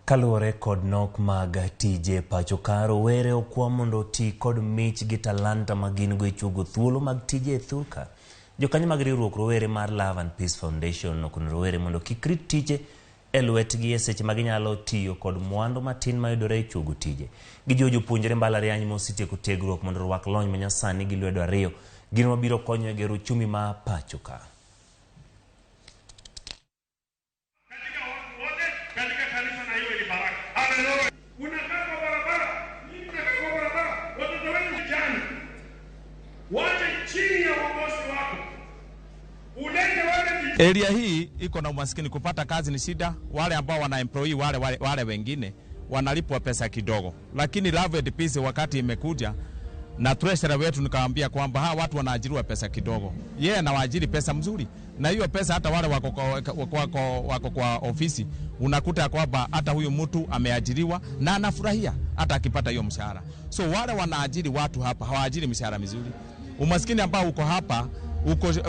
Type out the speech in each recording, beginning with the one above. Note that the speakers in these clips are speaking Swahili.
Kaluwore kod nok mag tije pacho ka, rowere okwa mondo oti kod mich gi talanta ma gin go e chuogo thuolo mag tije e thurka. Jokanyo mag riwruok rowere mar Love and Peace Foundation okono rowere mondo kik rit tije e lwetgi e seche ma ginyalo tiyo kod mwandu matin mayudore e chuogo tije. Gijiwo jopuonjre mbalariany mosetieko tiegruok mondo orwak lony manyasani gi lwedo ariyo, gino mabiro konyo e gero uchumi ma pacho ka. Katika watu wote katika kanisa na iwe ni baraka. Haleluya. Unakaa kwa barabara, mimi nakaa kwa barabara, watoto wenu vijana waje chini ya uongozi wako, ulete wale vijana. Area hii iko na umaskini, kupata kazi ni shida. Wale ambao wana employee wale wengine wanalipwa pesa kidogo, lakini Love and Peace wakati imekuja na treasurer wetu nikamwambia kwamba hawa watu wanaajiriwa pesa kidogo, yeye yeah, anawaajiri pesa mzuri, na hiyo pesa hata wale wako kwa ofisi unakuta kwamba hata huyu mtu ameajiriwa na anafurahia hata akipata hiyo mshahara. So wale wanaajiri watu hapa hawaajiri mshahara mizuri. Umaskini ambao uko hapa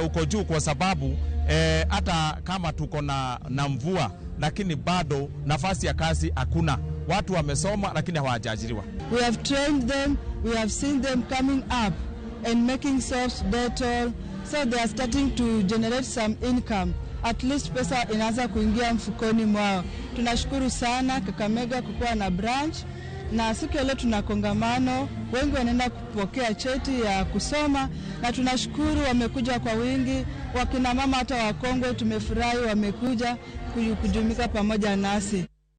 uko juu kwa sababu hata kama tuko na mvua, lakini bado nafasi ya kazi hakuna. Watu wamesoma lakini hawajaajiriwa. We have trained them, we have seen them coming up and making soaps, Dettol, so they are starting to generate some income. At least pesa inaanza kuingia mfukoni mwao. Tunashukuru sana Kakamega kukuwa na branch, na siku ya leo tuna kongamano, wengi wanaenda kupokea cheti ya kusoma, na tunashukuru wamekuja kwa wingi, wakina mama hata wakongwe tumefurahi wamekuja kujumuika pamoja nasi.